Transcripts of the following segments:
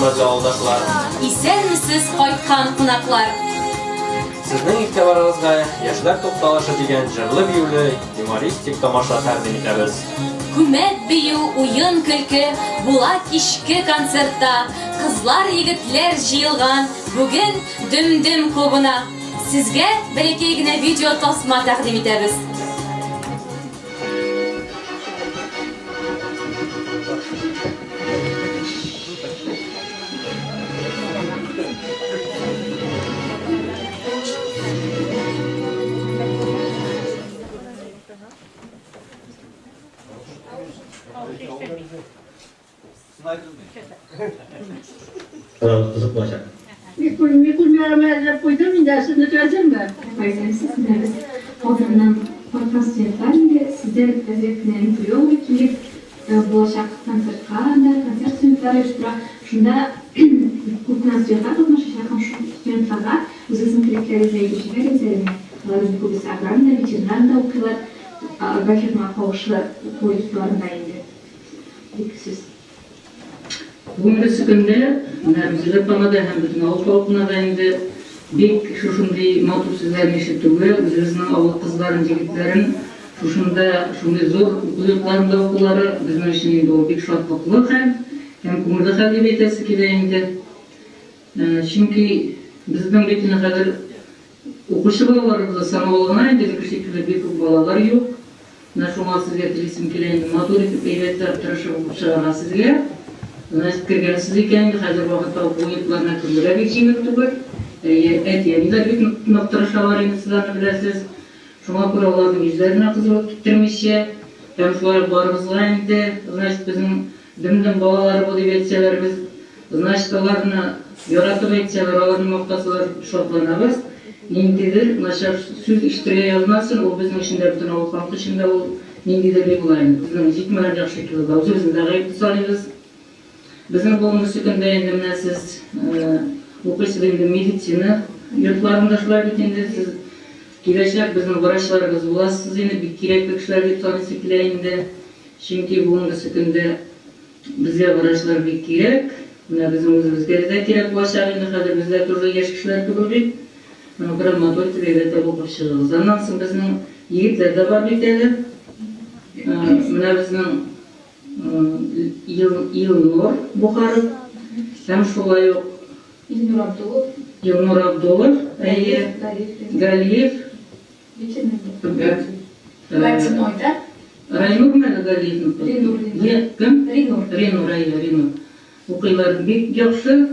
Хөрмәтле авылдашлар! Исәнмесез, кайткан кунаклар! Сезнең игътибарыгызга Яшьләр тукталышы дигән җырлы-биюле юмористик тамаша тәкъдим итәбез. Күмәк бию, уен-көлке була кичке концертта. Кызлар-егетләр җыелган бүген Дөм-дөм клубына. Сезгә бәләкәй генә видеотасма тәкъдим итәбез. Кызык булачак. Мин әзерләп куйдым инде, ә сезнеке әзерме? Әзерсез, менә без Казаннан кайткан студентлар инде, сездән әзрәк кенә интервью алырга килдек. Булачак концертка да концерт студентлар оештыра. Шунда күп кенә студентлар катнашачак һәм шул студентларга үзегезнең теләкләрегезне әйтеп җибәрегез әле менә. Алар инде күбесе аграрный да, ветеринарный да укыйлар. Агрофирмага кагышлы уку йортларында инде. Бик сүз. Бүгенгесе көндә менә Рузилә апаңа да һәм бөтен авыл халкына да инде бик шушындый матур сүзләрне ишетүгә, үзебезнең авыл кызларын, егетләрен шушында шундый зур уку йортларында укулары безнең өчен инде ул бик шатлыклы хәл һәм күңелле хәл дип әйтәсе килә инде. Чөнки безнең бит инде хәзер укучы балаларыбыз да санаулы гына инде, элекке шикелле бик күп балалар юк. Менә шуңа сезгә телисем килә инде, матур итеп, әйбәтләп, тырышып укып чыгарга сезгә. Значит, кергәнсез икән инде, хәзер вакытта уку йортларына керү дә бик җиңел түгел. Әйе, әти-әниләр бик нык тырышалар инде, сез аны беләсез. Шуңа күрә аларның йөзләренә кызыллык китермичә, һәм шулай ук барыбызга инде, значит, безнең Дөм-дөм балалары бу дип әйтсәләр, без, значит, аларны яратып әйтсәләр, аларны мактасалар, шатланабыз. Ниндидер начар сүз ишетергә язмасын, ул безнең өчен дә, бөтен авыл халкы өчен дә ул ниндидер ни була инде. Безнең җитмәгән яхшы килода үзебезне дә гаепле саныйбыз. Безнең бүгенгесе көндә инде менә сез укыйсыз инде медицина йортларында шулай бит инде, сез киләчәк безнең врачларыбыз буласыз инде, бик кирәкле кешеләр дип саныйсы килә инде. Чөнки бүгенгесе көндә безгә врачлар бик кирәк. Менә безнең үзебезгә дә кирәк булачак инде, хәзер без дә тоже яшь кешеләр түгел бит. Шуңа күрә матур итеп әйбәтләп укып чыгыгыз. Аннан соң безнең егетләр дә бар бит әле. Менә безнең Илнур Бухаров һәм шулай ук Илнур Абдулов. Илнур Абдулов, әйе, Галиев. Латиной, да? Райнур мәле Галиевныкы? Ринур, Ринур. Кем? Ринур. Ринур, әйе, Ринур. Укыйлар бик яхшы.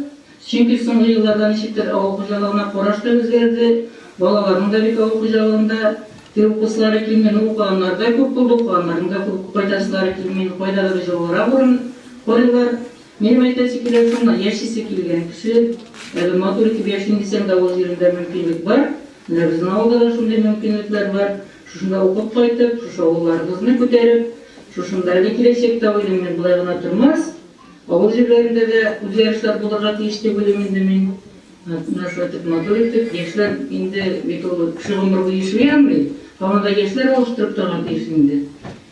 Чөнки соңгы елларда ничектер авыл хуҗалыгына караш та үзгәрде. Балаларның да бит авыл хуҗалыгында тел укысылары килми. Ну, укыганнар да күп булды, укыганнарның да күп кайтасылары килми. Кайдадыр җылырак урын карыйлар. Минем әйтәсе килә шуны, яшисе килгән кеше, әле матур итеп яшим дисәң дә, авыл җирендә мөмкинлек бар. Менә безнең авылда да шундый мөмкинлекләр бар. Шушында укып кайтып, шушы авылларыбызны күтәреп, шушында әле киләчәктә уйлыйм мин, болай гына тормас. Авыл җирләрендә дә үзгәрешләр булырга тиеш дип уйлыйм инде мин. Менә шулай итеп матур итеп, яшьләр инде бит ул кеше гомер буе яши алмый. Һаман да яшьләр алыштырып торырга тиеш инде.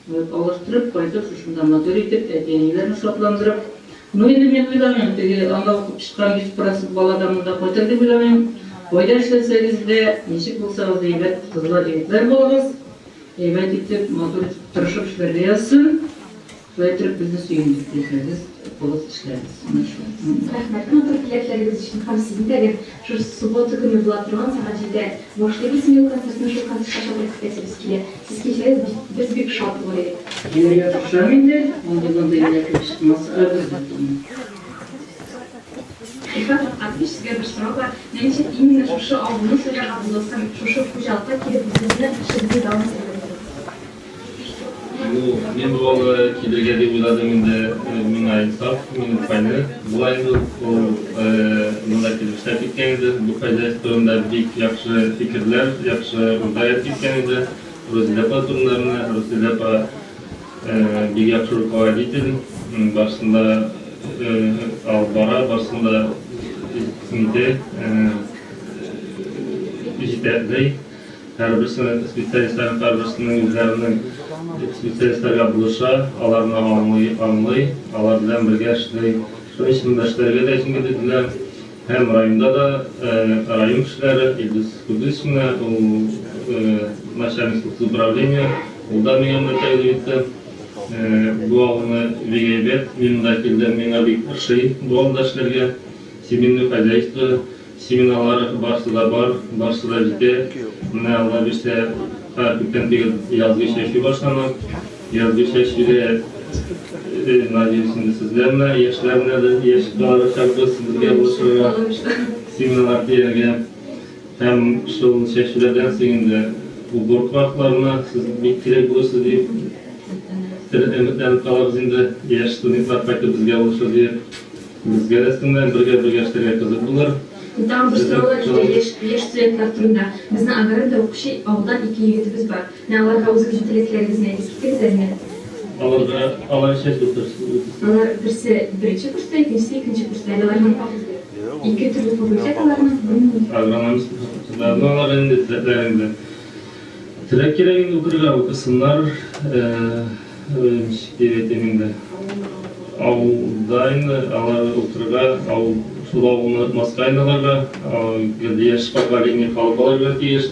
Вот, алыштырып, кайтып, шушында матур итеп, әти-әниләрне шатландырып. Ну, инде мин уйламыйм, теге анда укып чыккан 100 процент бала да монда кайтыр дип уйламыйм. Кайда эшләсәгез дә, ничек булсагыз да, әйбәт кызлар, егетләр булыгыз. Әйбәт итеп, матур итеп, тырышып эшләргә язсын. Шулай итеп, безне сөендереп яшәгез, укыгыз, эшләгез. Менә шул. Рәхмәт матур теләкләрегез өчен һәм сезне дә без шушы суббота көне була торган сәгать җидедә башлыйбыз мил концертны, шул концертка чакырып китәсебез килә. Сез килсәгез, без бик шат булыр идек. Килергә тырышам инде, мондый-мондый ниләр килеп чыкмаса, обязательно. Илфат Рәфкатович, сезгә бер сорау бар. Ни өчен именно шушы авылны сайларга булдыгыз һәм шушы хуҗалыкка килеп үзегезнең эшегезне дәвам итәргә булдыгыз? Ну, мин бу авылга килергә дип уйладым инде, миңа Инсаф, минем файны була инде ул монда килеп эшләп киткән иде. Бу хозяйство турында бик яхшы фикерләр, яхшы уйлар әйтеп киткән иде. Рузилә апа турында менә, Рузилә апа бик яхшы руководитель, барысын да алып бара, барысын да инде җитәкли. Һәрберсенең специалистларның һәрберсенең үзләренең специалистларга булыша, аларны аңлый, аңлый, алар белән бергә эшли. Шуның өчен монда эшләргә дә җиңел диделәр. Һәм районда да район кешеләре, Илдус Кудыч менә, ул начальник управления, ул да миңа монда тәкъдим итте. Бу авылны бик әйбәт, мин монда килдем, миңа бик ошый бу авылда эшләргә. Семейное хозяйство, семеналар барсы да бар, барсы да җитә. Менә Алла бирсә, күптән түгел язгы чәчү башлана. Язгы чәчүдә, надеюсь, инде сезләр менә, яшьләр менә дә яшь барачакбыз, безгә булышырга, семеналар тияргә. Һәм шул чәчүләрдән соң инде уборка вакытларына сез бик кирәк булырсыз дип өметләнеп калабыз инде. Яшь студентлар кайтып безгә булышыр диеп. Безгә дә сезнең белән бергә-бергә эшләргә кызык булыр. Тагын бер сорау бар иде, яшь, яшь студентлар турында. Безнең аграрда укучы авылдан ике егетебез бар. Менә аларга үзегезнең теләкләрегезне әйтеп китегез әле менә. Аларга, алар ничәнче курста укыйсыз? Алар берсе беренче курста, икенчесе икенче курста. Әле аларның ике төрле факультет аларның, белмим. Агрономист факультетлар. Ну, аларга нинди теләкләр инде? Теләк кирәк инде укырга, укысыннар. Ничек дип әйтим инде, авылда инде алар укырга, авыл, шул авылны онытмаска инде аларга, гел яшь поколение калып алырга тиеш.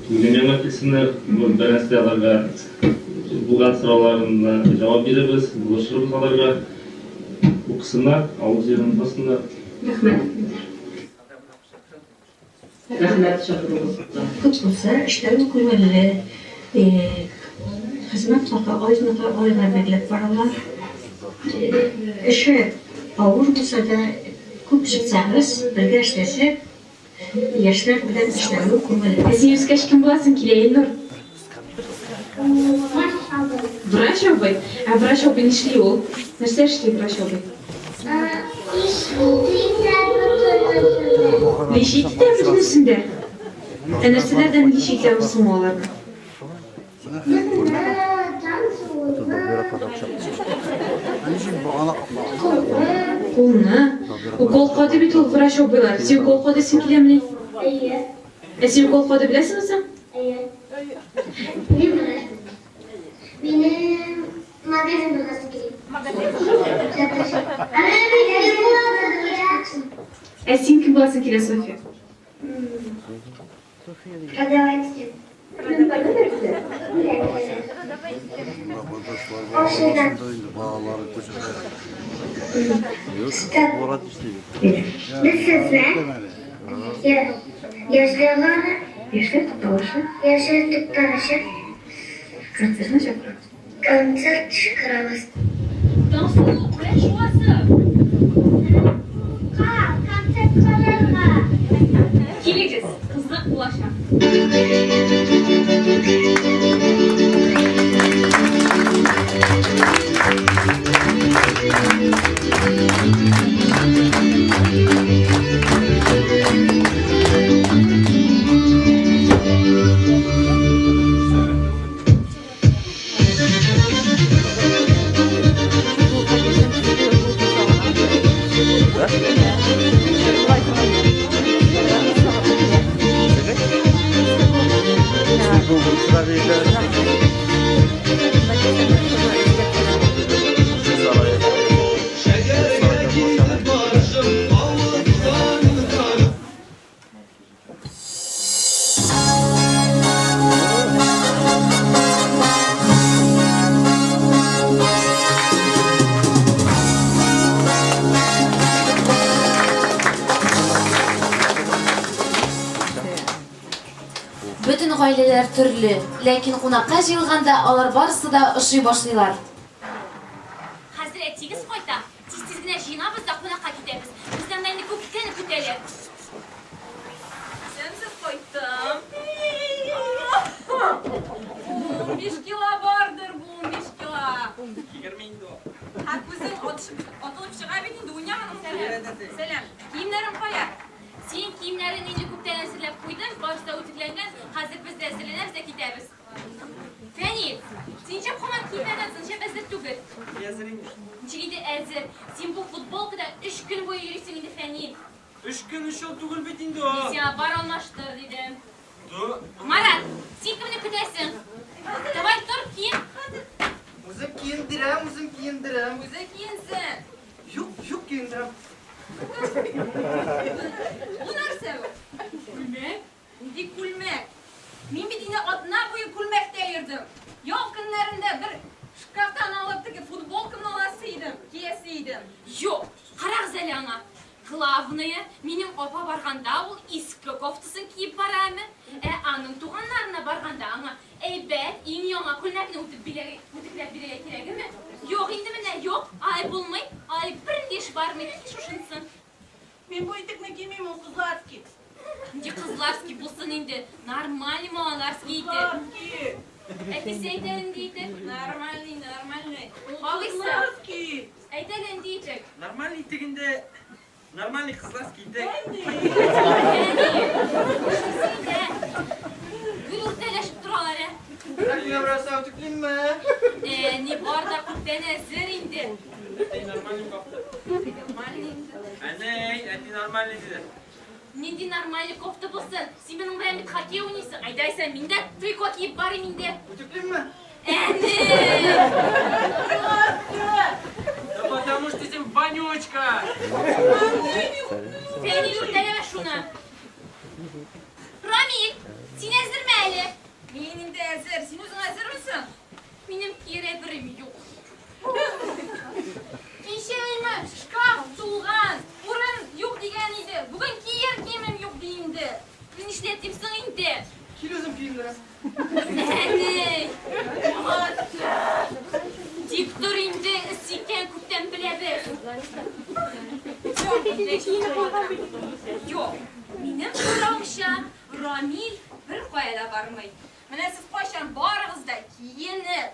Минем янга килсеннәр, бу берәрсе аларга булган сорауларына җавап бирербез, булышырбыз аларга. Укысыннар, авыл җирен онытмасыннар. Рәхмәт. Рәхмәт чакыруыгызга. Күп булса, эшләве күңелле. Хезмәт хакы айныкы айга бирелеп барыла. Эше авыр булса да, күп чыксагыз, бергә эшләсәк, яшьләр белән эшләве күңелле. Ә син үскәч кем буласың килә, Илнур? Врач абый? Ә врач абый нишли ул? Нәрсә эшли врач абый? Лечить итә бөтенесен дә? Ә нәрсәләрдән лечить итә соң ул аларны? Кулны. Укол кадый бит ул врач абыйлар. Син укол кадыйсың киләмени? Әйе. Ә син укол кадый беләсеңме соң? Әйе. Мин врач булам. Минем магазин буласы килә. Ә син кем буласың килә, Софья? Продаватель. Без сезне яшьләр Яшьләр тукталышы. Яшьләр тукталышы. Концертны чакырабыз. Концерт чакырабыз. Таңсылу, кая шуасың? Ка, концерт карарга. Килегез, кызык булачак. Бөтен гаиләләр төрле, ләкин кунакка җыелганда алар барысы да ошый башлыйлар. Хәзер әтигез кайта, тиз-тиз генә җыенабыз да кунакка китәбез. Безне анда инде күптән көтәләр. Исәнсез кайттым. 15 кило бардыр бу, 15 кило. 20 инде ул. Һә, күзең атышып, атылып чыга бит инде, уйнама аның сәлам. Сәлам. Киемнәрең кая? Синең киемнәреңне инде күптән әзерләп куйдым, барысы да үтүкләнгән, хәзер без дә әзерләнәбез дә китәбез. Фәнил, син ничек һаман киемнәрдән соң, ничек әзер түгел? Әзер инде. Ничек инде әзер? Син бу футболкада өч көн буе йөрисең инде, Фәнил. Өч көн өч ел түгел бит инде ул. Мин сиңа бар алмаштыр, дидем. Ду. Марат, син кемне көтәсең? Давай тор, киен. Үзем киендерәм, үзем киендерәм. Үзе киенсен. Юк, юк киендерәм. Бу нәрсә бу? Күлмәк? Нинди күлмәк? Мин бит инде атна буе күлмәктә йөрдем. Ял көннәрендә бер шкафтан алып теге футболкамны аласы идем, киясе идем. Юк, карагыз әле аңа. Главное, минем апа барганда ул иске кофтасын киеп барамы? Ә аның туганнарына барганда аңа әйбәт, иң яңа күлмәкне үтеп биләге, үтекләп бирергә кирәгеме? Юк инде менә, юк, алай булмый, алай бернинди эш бармый, ки шушынсын. Мин бу итекне кимим, ул кызларский. Нинди кызларский булсын инде, нормальный малаларский итек. Кызларский. Әтисе әйтә инде итек. Нормальный, нормальный. Абыйсы, Кызларский. әйт әле инде итек. Нормальный итегендә нормальный кызларский итек. Әни. Әни, шушынсын инде. Гел үртәләшеп торалар, ә. Мин бераз үтүклимме? Әни бар да күптән әзер инде. Әти нормальный кофта. Нормальный инде. Әнәй, әти нормальный диде. Нинди нормальный кофта булсын? Син моның белән бит хоккей уйныйсың. Әйдә, мин дә трико киеп барыйм инде. Үтүклимме? Әни! Да потому что син вонючка. Фәнил үртәләмә шуны. Рамил, син әзерме әле? Мин инде әзер. Син үзең әзермесең? Минем кирәгем юк. Кичә әйме, шкаф тулган, урын юк дигән иде. Бүген кияр киемем юк ди инде. Мин нишләтим соң инде? Кил үзем киендерәм. Әни! Тик тор инде, эс икән күптән беләбез. Юк, минем каравымча, Рамил Бер кая да бармый. Менә сез кайчан барыгыз да киенеп,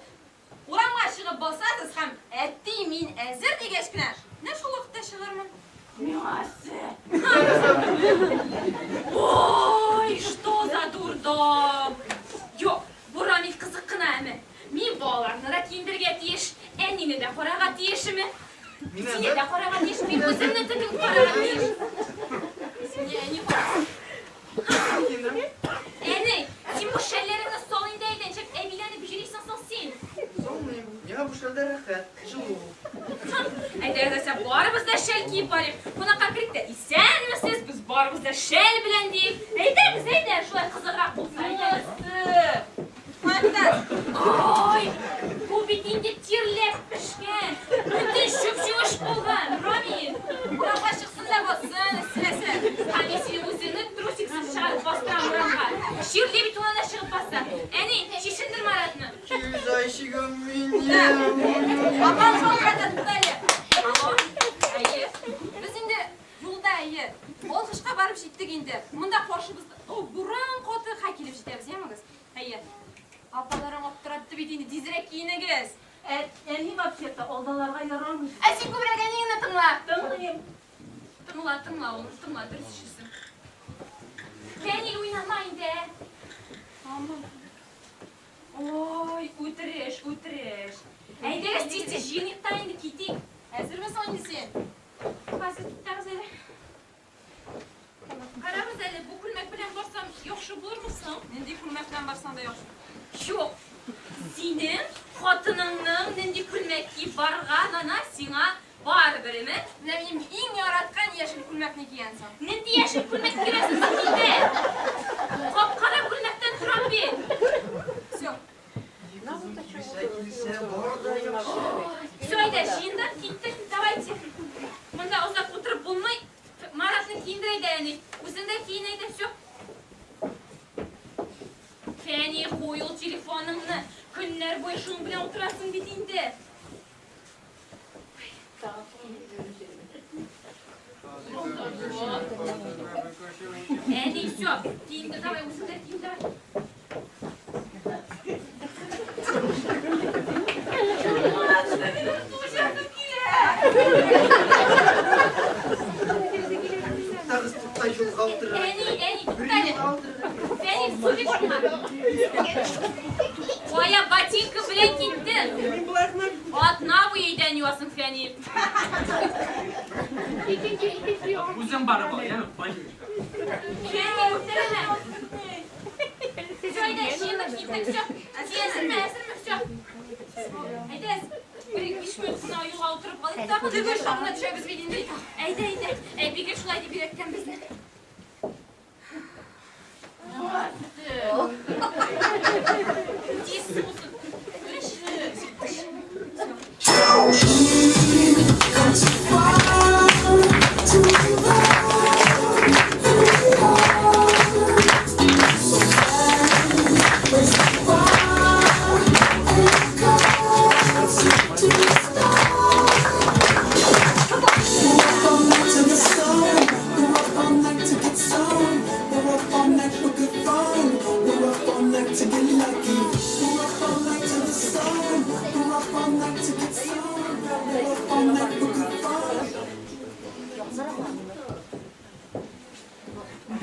урамга чыгып басасыз һәм әти мин әзер дигәч кенә, менә шул вакытта чыгармын. Миңа әзер. Ой, что за дурдом! Юк, бу Рамил кызык кына әме. Мин балаларны да киендерергә тиеш, әнине дә карарга тиешме? Мин Сине әзер. дә карарга тиеш, мин үземне тотып карарга тиеш. Сине әни карасын. Киендерәм. Әни, син бу шәлләреңне сал инде әйдә, ничек әбиләнеп йөрисең соң син? Соңмыйм. Миңа бу шәлдә рәхәт, җылы. Әйдә, әйдә, барыбыз да шәл киеп барыйк. Кунакка керик тә, исәнмесез, без барыбыз да шәл белән дип. Әйдәгез, әйдә, шулай кызыграк булса, әйдәгез. Кайда? Ой, бу бит инде тирләп пешкән, бөтен чүп-чүеш булган, Рамил. Урамга чыксын да бассын, эсселәсә. Һәм син үзеңне трусиксыз чыгарып бастырам урамга. Чирли бит ул анда чыгып басса. Әни, чишендер Маратны. Кил зайчигым минем. Апам шалтырата туктале. Алло, әйе. Без инде юлда әйе. Балкышка барып җиттек инде. Монда каршыбызда, о, буран каты хәй килеп җитәбез, ямыгыз. Әйе. Апаларың аптыратты бит инде, тизрәк киенегез. Әни вообще-то алдаларга ярамый. Ә син күбрәк әниеңне тыңла. Тыңлыйм. Тыңла, тыңла, улым, тыңла, дөрес эшлисең. Фәнил уйнама инде. Аман. Ой, үтереш, үтереш. Әйдәгез тиз-тиз җыеныйк та инде китик. Әзерме соң инде син? Хәзер китәбез әле. Карагыз әле, бу күлмәк белән барсам, яхшы булырмы соң? Нинди күлмәк белән барсаң да яхшы. Юк. Синең хатыныңның нинди күлмәк киеп барганына сиңа барыберме? Менә минем иң яраткан яшел күлмәкне кигәнсең. Нинди яшел күлмәк киярсең син инде? Кап-кара күлмәктән торам бит. Все. Килсә, килсә, бар да яхшы. Все, әйдә, җыендык, киттек, давайте. Монда озак утырып булмый. Маратны киендер әйдә, әни. Үзең дә киен әйдә, все. Фәни, куй ул телефоныңны. Көннәр буе шуның белән утырасың бит инде. Әни, все, киенде, давай, үзең дә киен, давай. Туктагыз, тукта, юлга утырырга. Әни, әни, Бер тукта әле. юлга утырырга. Фәни, су бир шуңа. Кая ботинка белән киттең? Мин болай гына Атна буе өйдән юасың, Фәнил. Үзең барып ал, яме, вонючка. Фәнил, үтерәме? Все, әйдә, җыендык, киттек, все. Син әзерме, әзерме, все. Әйдә, бер-биш минут кына юлга утырып алыйк та. Төгәл шагына төшәбез бит инде. Әйдә, әйдә. Әй, бигер шулай дип өйрәткән безне.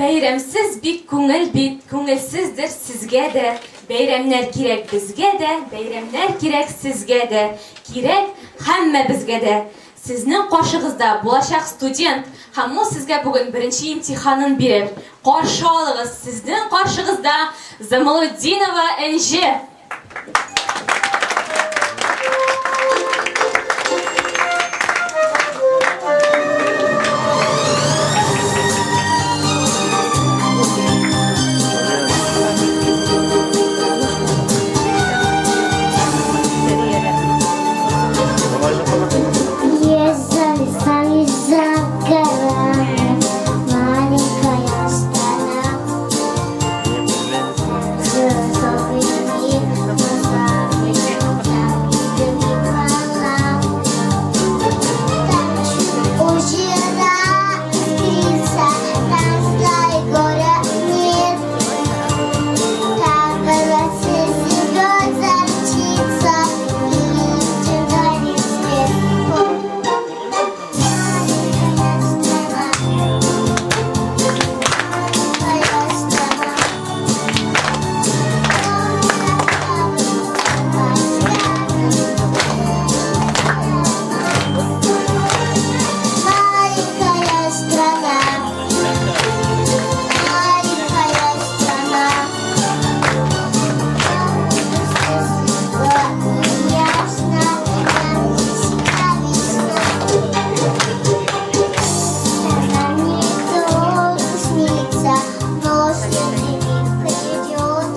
Бәйрәмсез бик күңел бит, күңелсездер сезгә дә. Бәйрәмнәр кирәк безгә дә, бәйрәмнәр кирәк сезгә дә. Кирәк һәммәбезгә дә. Сезнең каршыгызда булачак студент һәм ул сезгә бүген беренче имтиханын бирер. Каршы алыгыз, сезнең каршыгызда Замалутдинова Энҗе! Есть за лесами, за горами маленькая страна. С розовыми глазами, закрытыми глазами. Там озера искрится, там зла и горя нет. Там колосья живет птица и людям дарит свет. Маленькая страна, маленькая страна. Маленькая страна, маленькая страна. Ясно, там всегда весна. Она мне долго снится, но следы придет.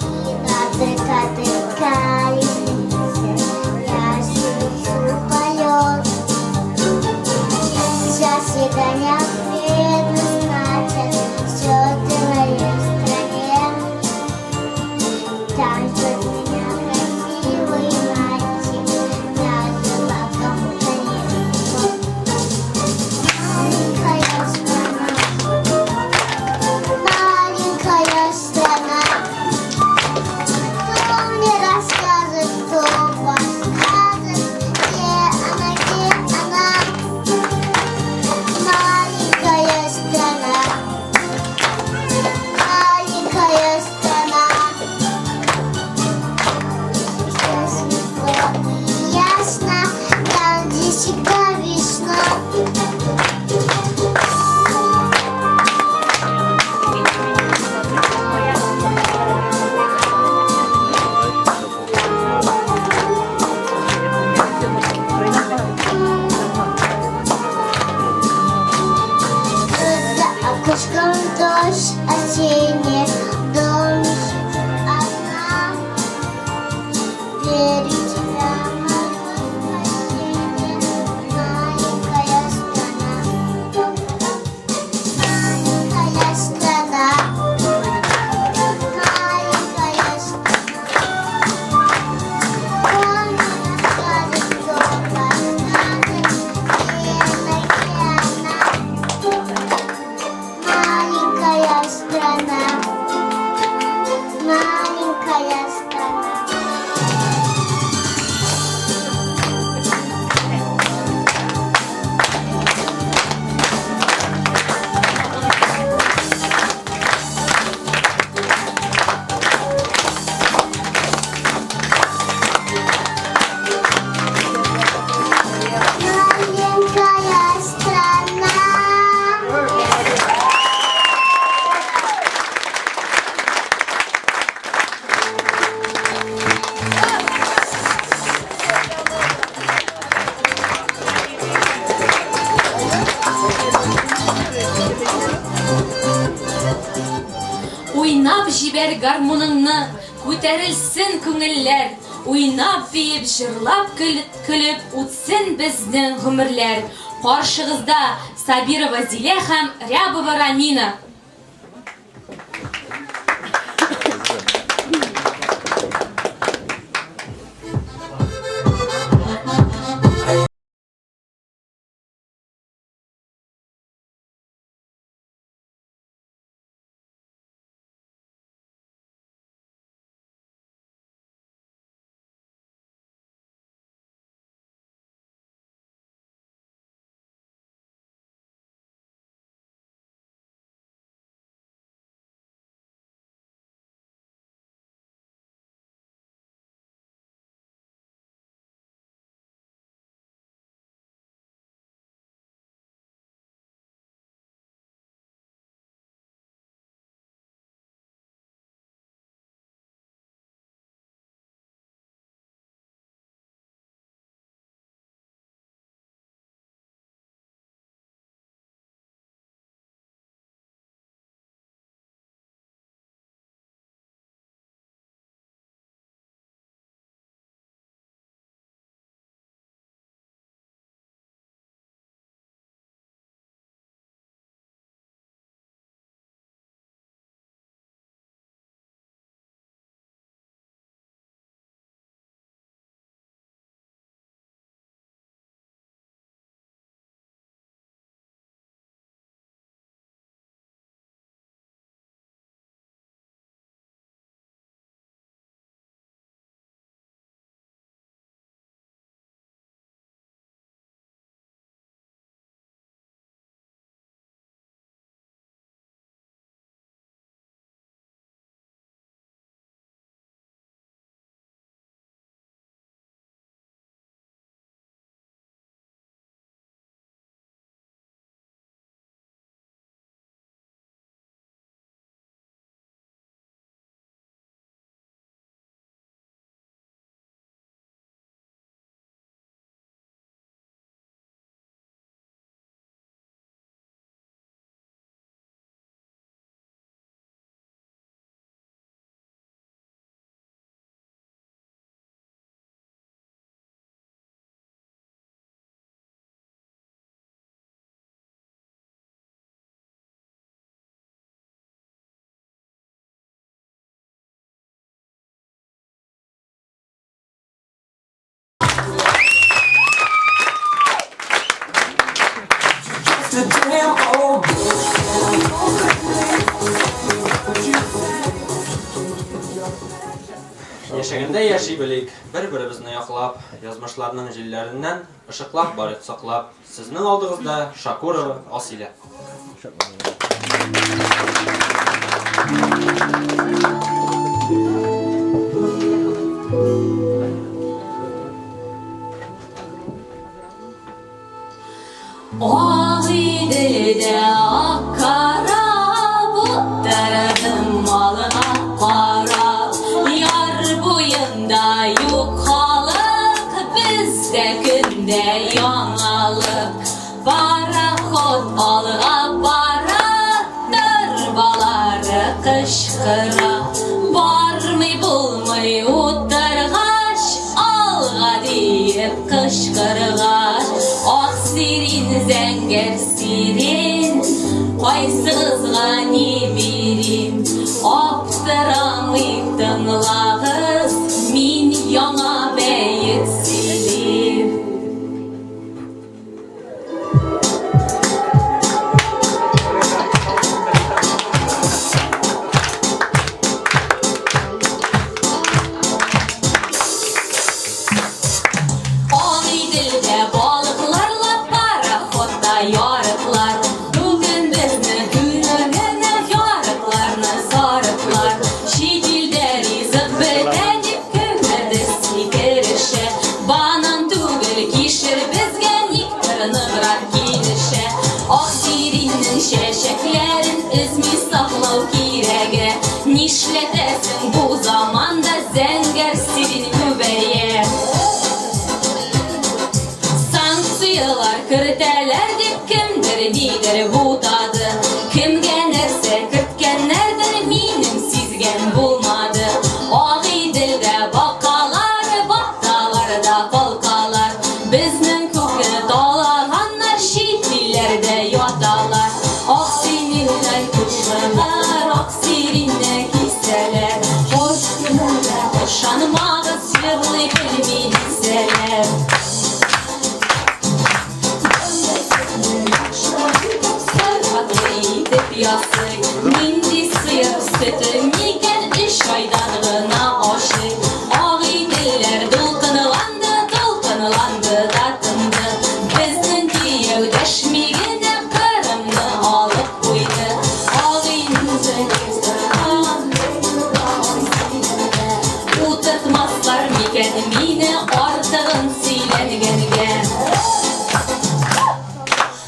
И над река лестница, я слышу поет. Заседания предназначен все твоей стране. Там ждет меня красивый мальчик на золотом коне. Маленькая страна, маленькая страна. Кто мне расскажет, кто подскажет, где она, где она? Маленькая страна, маленькая страна. Все светло и ясно, там, где всегда весна. За окошком дождь осенний, в доме сижу одна. Верю в тебя, мое спасение, маленькая страна. Маленькая страна, маленькая страна. Кто мне расскажет, кто подскажет, где она, где она? Маленькая страна, маленькая страна. Маленькая страна. Уйнап җибәр гармуныңны, күтәрелсен күңелләр. Уйнап, биеп, җырлап, көлеп үтсен безнең гомерләр. Каршыгызда Сабирова Зилә һәм Рябова Рамина. Яшәгәндә яши белик, бер-беребезне яклап, язмышларның җилләреннән ышыклап барыйк саклап. Сезнең алдыгызда Шакурова Асилә. Агыйделдә ак кораб Утырдым алга карап. Яр буенда юк халык, Бездә көндә яңалык. Пароход алга бара, Торбалары кычкыра. Бармый булмый утыргач, Алга диеп кычкыргач. Ак сирин, зәңгәр сирин, Кайсыгызга ни бирим? Аптырамый тыңлагыз, Мин яңа бәет сөйлим. Агыйделдә балыкларла, пароходта ярыклар. Бүген безне күргәнә ярыкларны сарыклар. Чит илдә ризык бетә дип кемнәрдер сикерешә. Банан түгел, кишер безгә никтер ныграк килешә. Ак сириннең чәчәкләрен өзми саклау кирәге. Нишләтәсең бу заманда зәңгәр сирин күбәя. Санкцияләр кертәләр дип кемдер нидер бутады. Кемгә нәрсә керткәннәрдер минем сизгән булмады. Агыйделдә бакалар, баталар да калкалар. Безнең күкне талаганнар, чит илләрдә яталар. Ак синеңнән кушлылар, ак сиринне кисәләр. Кош көнендә ышанмагыз, җырлый белми дисәләр. Сыйфатлы итеп ясый. Нинди сыер сөте микән өч айдан гына ашый. Агыйделләр дулкынланды, дулкынланды да тынды. Безнең кияү дәшми генә Кырымны алып куйды. Утыртмаслар микән мине артыгын сөйләнгәнгә.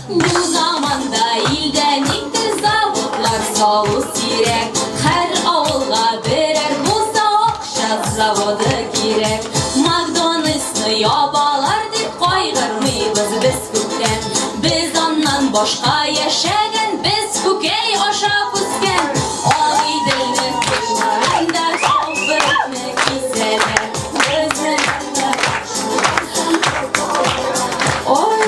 Бу заманда илдә никтер заводлар салу сирәк. Һәр авылга берәр булса акча заводы кирәк. Макдональдсны ябалар дип кайгырмыйбыз без күптән. Без аннан башка яшәгән, без күкәй ашап үскән. Агыйделнең кырларында күперне кисәләр. Безнең Ой!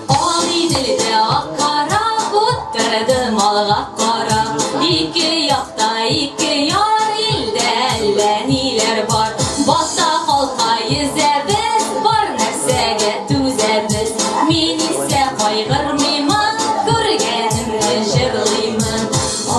Агыйделдә ак кораб утырдым алга карап. Ике якта ике яр, илдә әллә ниләр бар. Бата калка йөзәбез, бар нәрсәгә түзәбез. Мин исә кайгырмыймын, күргәнемне җырлыймын.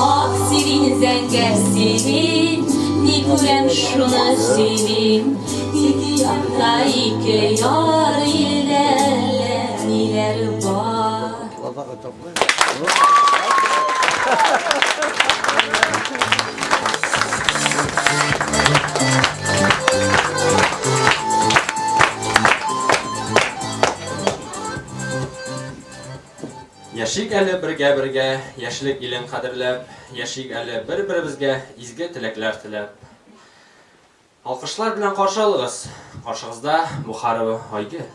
Ак сирин, зәңгәр сирин, ни күрәм шуны сөйлим. Ике якта ике яр, илдә әллә ниләр бар. Яшик әле бергә-бергә, яшьлек илен кадерләп, яшик әле бер-беребезгә изге теләкләр теләп. Алкышлар белән каршы алыгыз. Каршыгызда Бухарова Айгөл.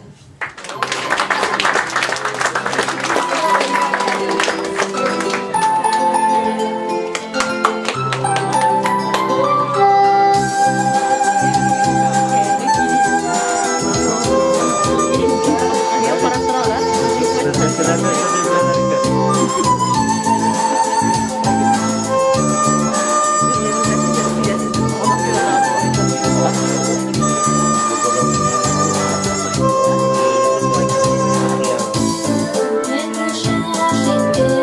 Күпме кеше гашыйк.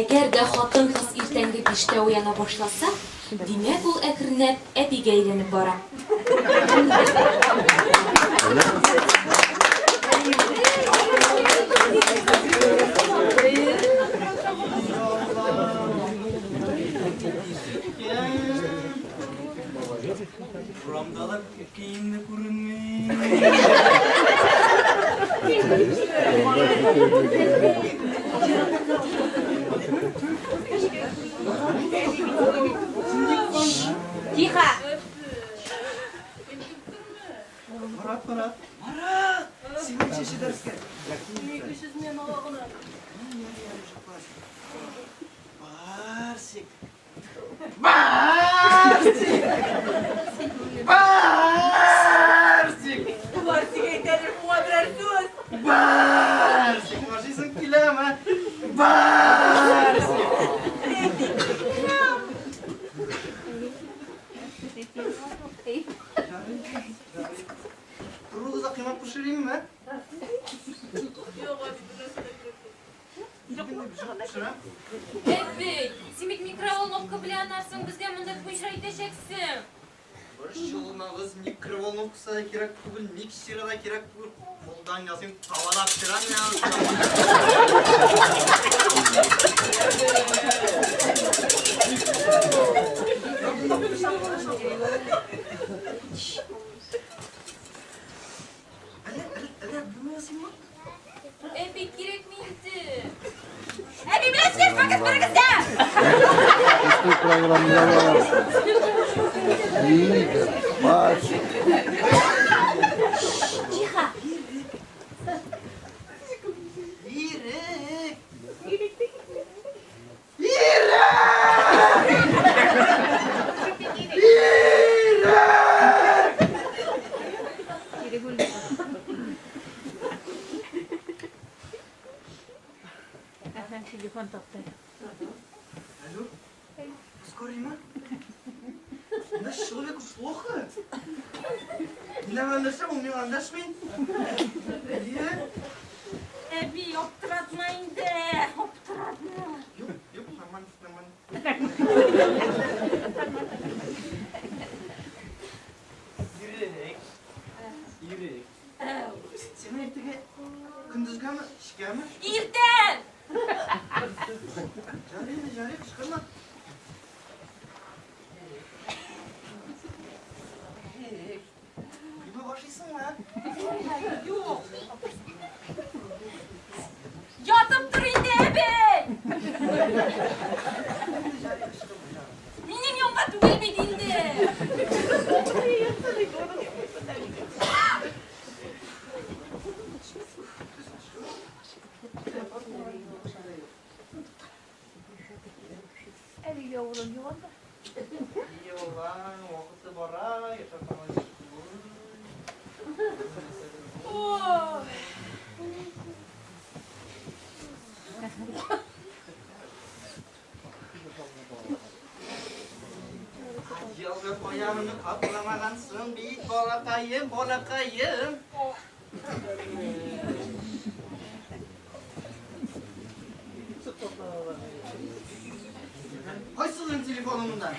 Әгәр дә хатын-кыз иртәнге биштә уяна башласа, димәк, ул әкренләп әбигә әйләнеп бара. Урамда да кием дә күренми. Тихо! Марат, Марат, Марат! Син ничәнче дәрескә? Барсик! Барсик! Барсик! Барсик әйтәлер, моңа берәр сүз. Барсик! Ашыйсың киләме? Пешерәм. Әби, син бит микроволновка белән аннан соң безгә монда пешерә итәчәксең. Борчылмагыз, микроволновкасы да кирәк түгел, миксеры да кирәк түгел. Кулдан ясыйм, табада пешерәм мин аны. Әллә, әллә, әллә, бүлмә ясыйммы? Әби, кирәкми инде. Әби белән сөйләшмәгез берегез дә! Программалар. Игорь, Вася. Тихо. Ирек! Телефон тапты. Алло? Скорый мы? Наш человеку плохо? Мин аңа эндәшәм, ул миңа эндәшми. Әйе. Әби, аптыратма инде, аптыратма. Юк, юк, нормально, нормально. Ирек. Ирек. Син иртәгә көндезгәме, кичкәме? Иртән! Ярый инде, ярый, кычкырма. Ирек. Коймак ашыйсыңмы? Юк. Ятып тор инде, әби! Минем янга түгел бит инде. Әбигә урын юк анда. Елан, вакыты бара, яшәп калган. Ой. Елгы аягыңны капламагансың бит, балакаем, балакаем. Кайсының телефоны монда?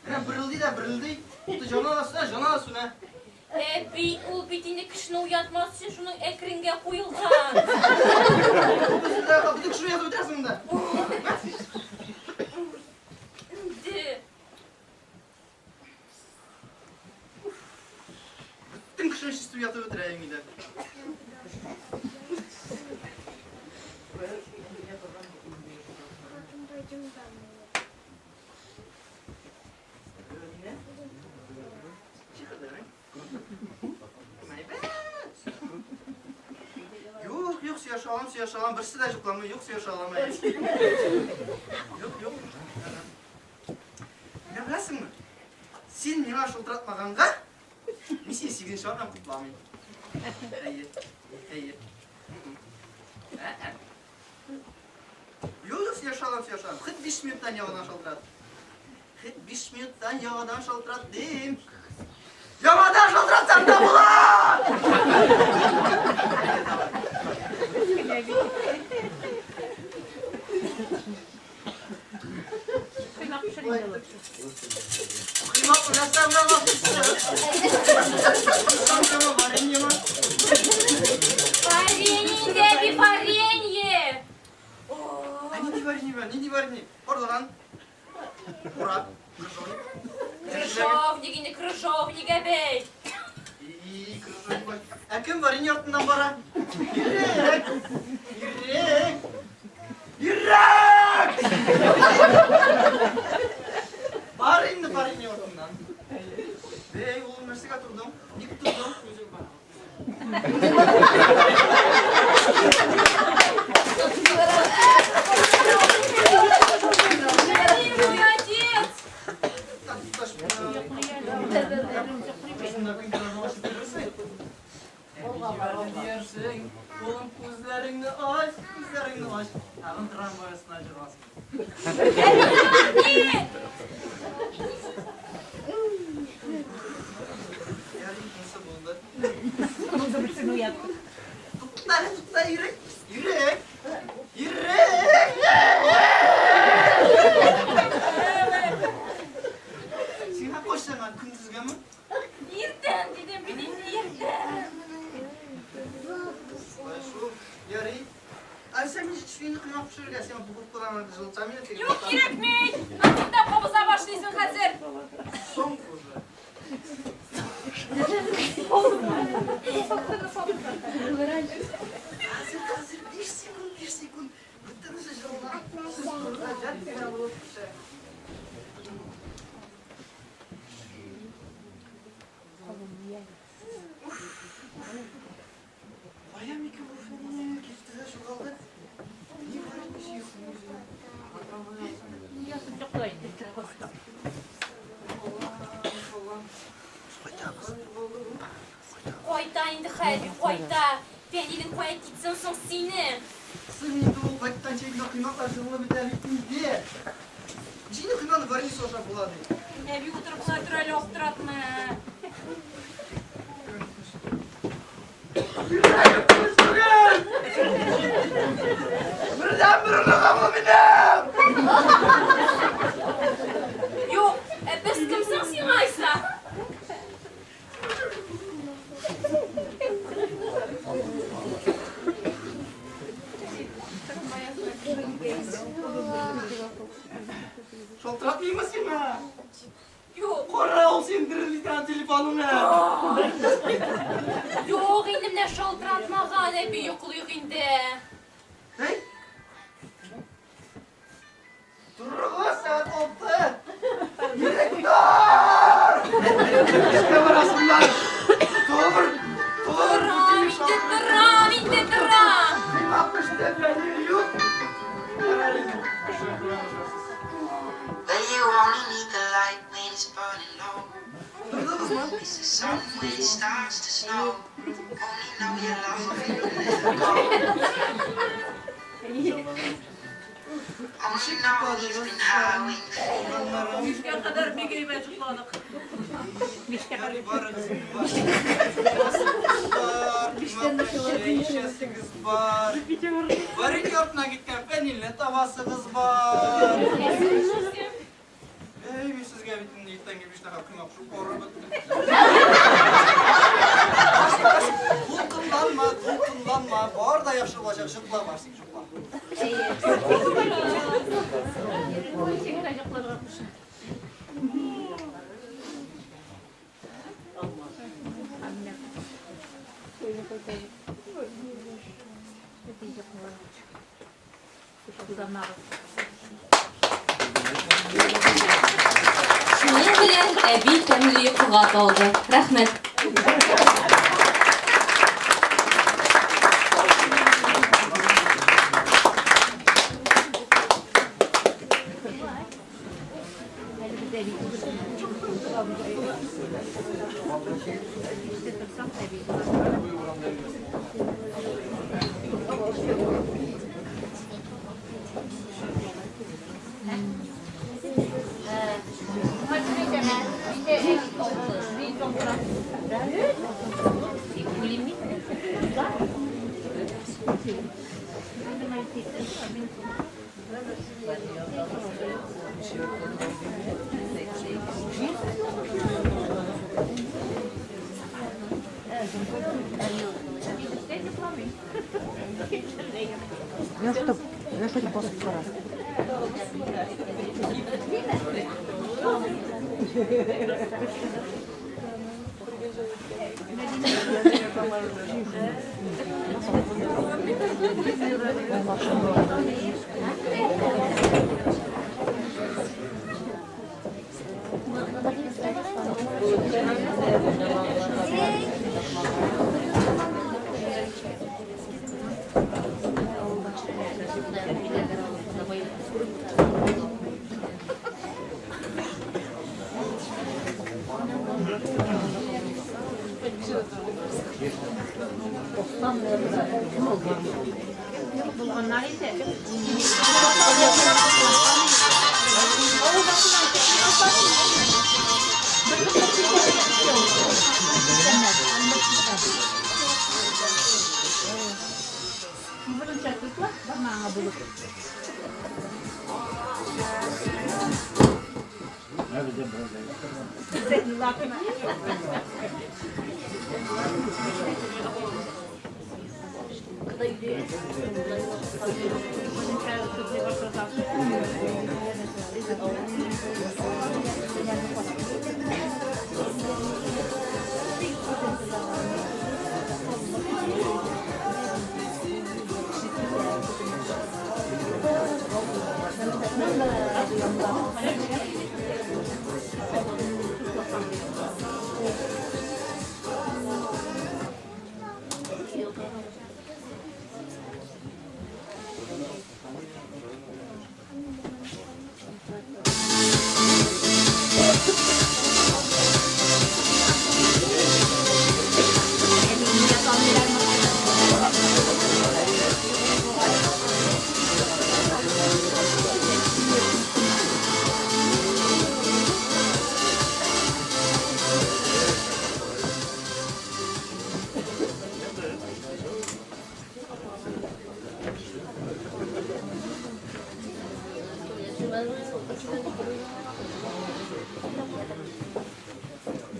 Менә бырылдый да бырылдый. Уты җана да сүнә, җана да сүнә. Әби, ул бит инде кешене уятмас өчен шуның әкренгә куелган. Бөтен кешене уятып бетерәсең монда. Инде. Бөтен кешене чистый уятып бетерә инде. Юк, юк, сөйләшә алам, сөйләшә алам. Берсе дә йокламый, юк, сөйләшә алам. Юк, юк. Менә беләсеңме? Син миңа шылтыратмаганга, мин сине сигезенче атнам котламыйм. Әйе, әйе. Ә-ә. Юк, юк, сөйләшә алам, сөйләшә алам. Хет 5 минуттан яңадан шалтырат. Хет 5 минуттан яңадан шалтырат дим. Яңадан шалтыратсаң да була! Коймак пешерим дә лучше. Коймак нәрсә белән ашыйсың? Вареньеме? Варенье инде, әби, варенье. Ә нинди варенье бар? Нинди варенье? Карлыган. Кура. Крыжовник. Крыжовник инде, крыжовник, әби. И, крыжовник бар. Ә кем варенье артыннан бара? Ирек! Ирек! Ирек! Бар инде варенье артыннан. Эй, улым, нәрсәгә тордың? Ник тордың? Әби, молодец. Шунда көн ашып йөрерсең. Диярсең, улым, күзләреңне ач, күзләреңне ач. Тагын трамвай астына чыгасың. Әби! Ярый, нәрсә булды? Берсен уятты. Тукта, тукта, Ирек, Ирек, Ирек! Нәрсә мин җитешми инде коймак пешерергә, сиңа духовкадан җылытсам инде теге. Юк, кирәкми. Аны да кабыза башлыйсың хәзер. Соң уже. Хәзер, хәзер, 5 секунд, 5 секунд. Бөтенесе җылына. Сез гаҗәп кенә булып пешә. Кая микән бу Фәния? Китте дә югалды. Ни бар итмеше юк үзе. Кайта инде хәзер, кайта. Фәнилең кая китсен соң синең? Соң инде ул кайтканчы инде коймаклар җылынып бетә бит инде. Җине койманы варенье ашап була ди. Әби утырып кына тор әле, аптыратма. Бердәнбер оныгым ул минем! Юк, ә без кем соң сиңа, Айса? Шалтыратмыймы сиңа? Юк. Кара, ул син дерелди торган телефоныңа. Юк, инде менә шалтыратмаган, әби, йоклыйк инде. Әй! Торырга сәгать алты! Ирек тор! Эшкә барасыңнар! Тор! Тор! Торам инде, торам инде, торам. Коймак пеште, пәнир юк. Ярар инде, пешереп куям ашарсыз. Well, you only need the light when it's burning low. Тордыгызмы? It's the sun when it starts to snow. Only know you love her when you let her go. Only know you've been high when you feel Туганнарым. Бишкә кадәр бик әйбәт йокладык. Бишкә Ярый, кадәр. барыгыз инде, бар. Бар, коймак пеште, эчәсегез бар. Варенье артына киткән Фәнилне табасыгыз бар. Әй, мин сезгә бит инде иртәнге биштә коймак пешереп арып беттем. Дулкынланма, дулкынланма, бар да яхшы булачак, йокла бар син, йокла. Сиңа йокларга куша. Шуның белән әби тәмле йокыга талды. Рәхмәт.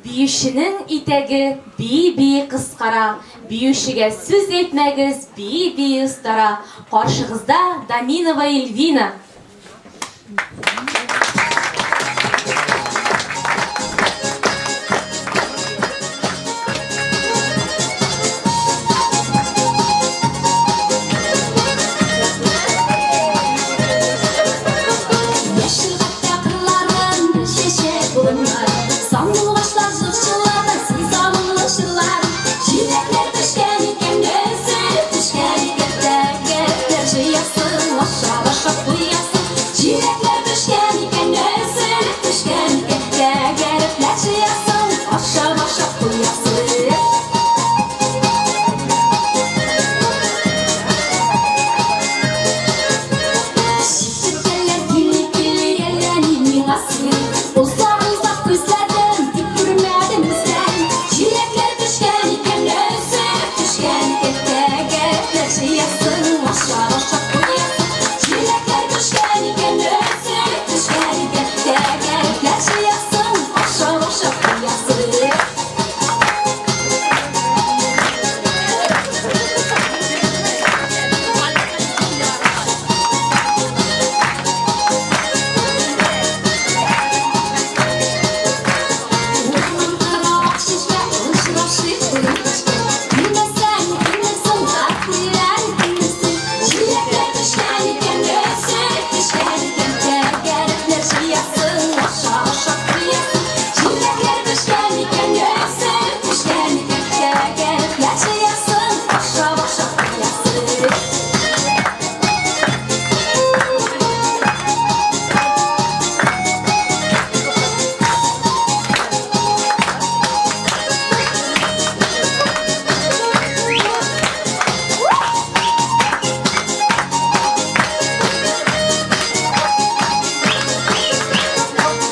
Биюченең итәге бии-бии кыскара, биючегә сүз әйтмәгез, бии-бии остара. Каршыгызда Даминова Эльвина. Яшел хәтта кырларын чәчәк болыннар, Сандугачлар җырчылар, син сагынлы җырлар. Җиләкләр пешкән икән, өзелеп төшкән икән, Тәгәрәпләр җыясың, ашап ашап туясың. Җиләкләр пешкән икән, өзелеп төшкән икән, Тәгәрәпләр җыясың, ашап ашап туясың. Чикерткәләр кили-кили, әллә ни миңа син. Озак-озак күзләдем, тик күрмәдем сән. Җиләкләр пешкән икән, өзелеп төшкән икән, Тәгәрәпләр җыясың, ашап-ашап туясың. Җиләкләр пешкән икән, өзелеп төшкән икән, Тәгәрәпләр җыясың, ашап-ашап туясың. Урман кара ак чишмә, очрашыйк кичкә. Килмәсәң, килерсең, киләр килерсең. Җиләкләр пешкән икән, өзелеп төшкән икән, Тәгәрәпләр җыясың, ашап-ашап туясың. Җиләкләр пешкән икән, өзелеп төшкән икән, Тәгәрәпләр җыясың, ашап-ашап туясың.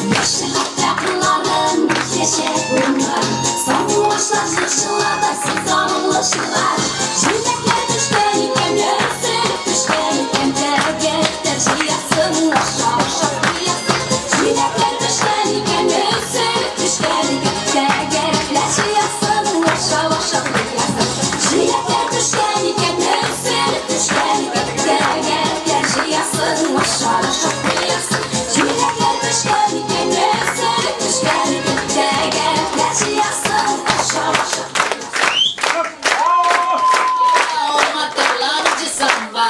Яшел хәтта кырларын чәчәк болыннар, Сандугачлар җырчылар да син сагынлы җырлар. Җиләкләр пешкән икән, өзелеп төшкән икән, Тәгәрәпләр җыясың, ашап-ашап туясың. Җиләкләр пешкән икән, өзелеп төшкән икән, Тәгәрәпләр җыясың, ашап-ашап туясың. Җиләкләр пешкән икән, өзелеп төшкән икән, Тәгәрәпләр җыясың, ашап-ашап туясың. Җиләкләр пешкән икән, өзелеп төшкән икән, Тәгәрәпләр җыясың, ашап-ашап. Матурланчы самба.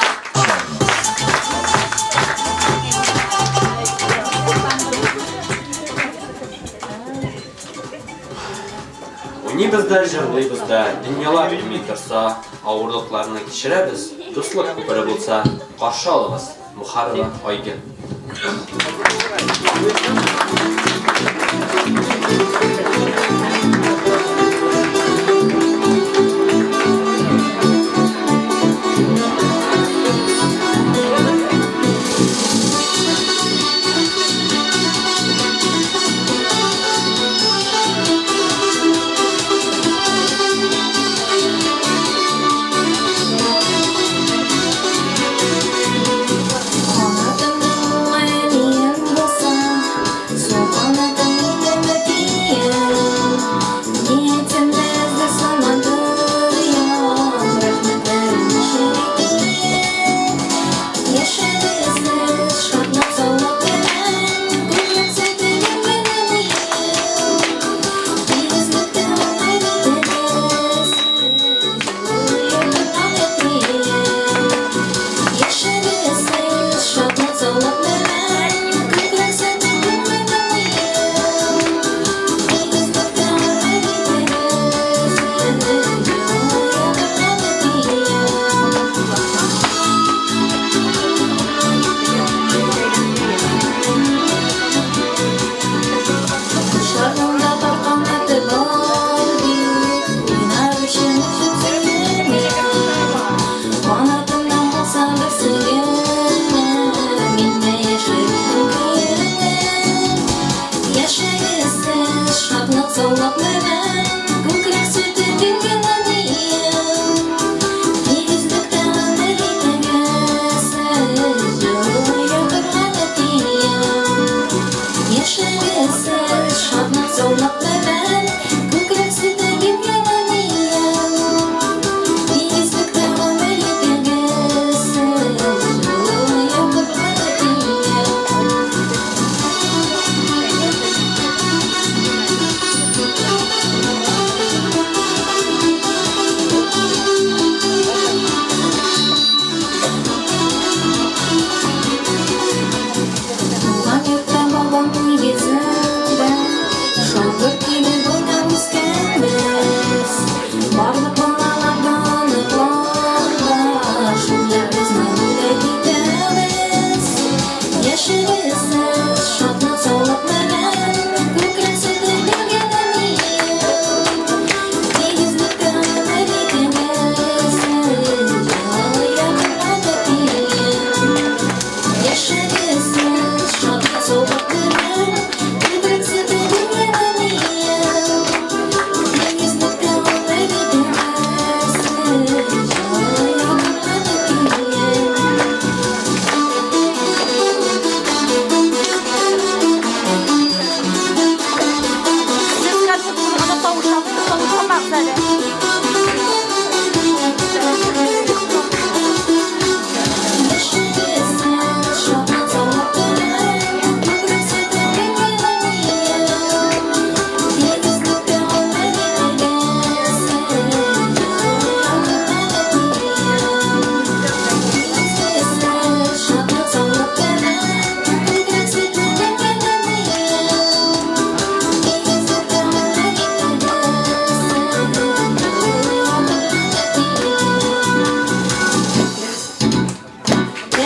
Уйныйбыз да, җырлыйбыз да, дөньялар имин торса, авырлыкларны кичерәбез, дуслык күпере булса, каршы алыгыз, Мухарова Айгөл. Канатың әнием булса, Сул канатың минем әтием.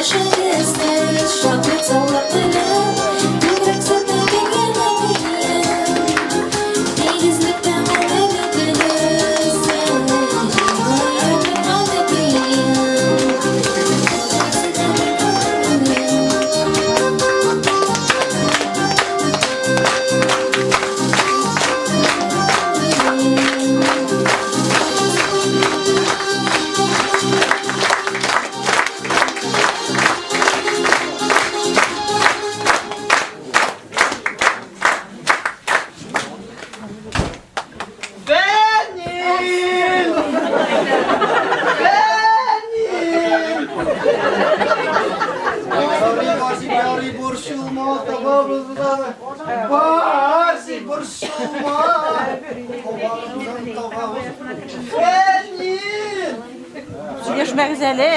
Яшәгез дә шатлык саулык белән, Бигрәк сәтәге генә минем. Тигезлектә күңеле теләсә, Фәнил! Фәнил! Ярый, Барсик, ярый, борчылма, табабыз без аны. Барсик, борчылма. Табабыз, табабыз. Фәнил! Сөйләшмәгез әле.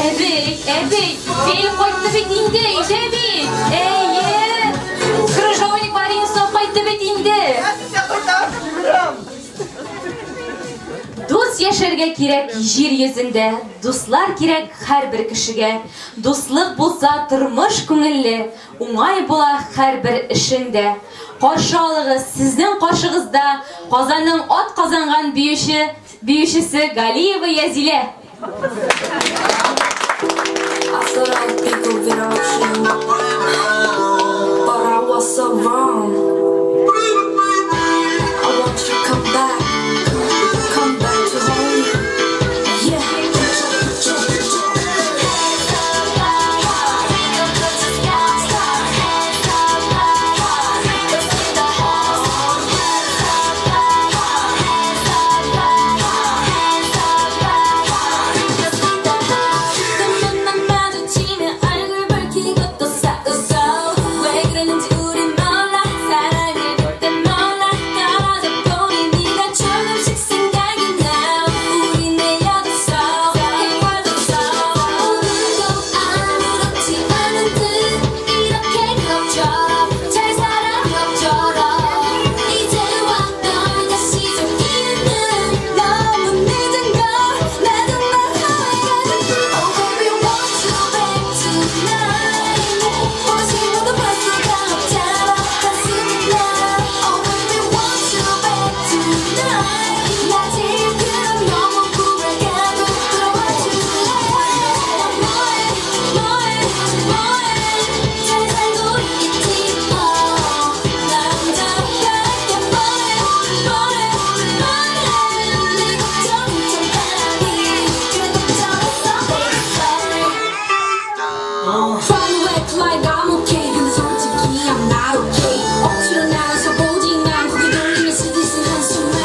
Әби, әби, фил кайтты бит инде, әйдә бит. Әйе. Крыжовник вареньесын алып кайтты бит инде. Дус яшәргә кирәк җир йөзендә, Дуслар кирәк һәрбер кешегә. Дуслык булса, тормыш күңелле, Уңай була һәрбер эшең дә. Каршы алыгыз, сезнең каршыгызда Казанның атказанган биюче, биючесе Галиева Язилә. I thought I'd be the without you, but I was so wrong. I want you to come back, come back to hold me. Yeah. 눈만 마주치면 얼굴 밝히고 또 싸우고 왜 그러는지 우린 몰라 사랑을 그때 몰라 떨어져 버린 네가 조금씩 생각이 나 우린 헤어졌어 헤어졌어 오늘도 아무렇지 않은 듯 이렇게 그럭저럭 잘 살아 그럭저럭 이제 와 널 다시 잡기에는 너무 늦은 걸 나도 말 후회가 Oh baby want you back tonight 보고 싶어도 볼 수가 없잖아 가슴이 나 Oh baby want you back tonight 나 지금 너무 꿈을 가도 돌아와 줄래 뭐해 뭐해 뭐해 잘 살고 있겠지 뭐 남자답게 뭐해 뭐해 뭐해 내 걱정 좀 하니 그래 걱정했어 baby sorry Try to act like I'm okay 근데 솔직히 I'm not okay 억지로 나서보지만 고개 돌리면 시드신 한숨만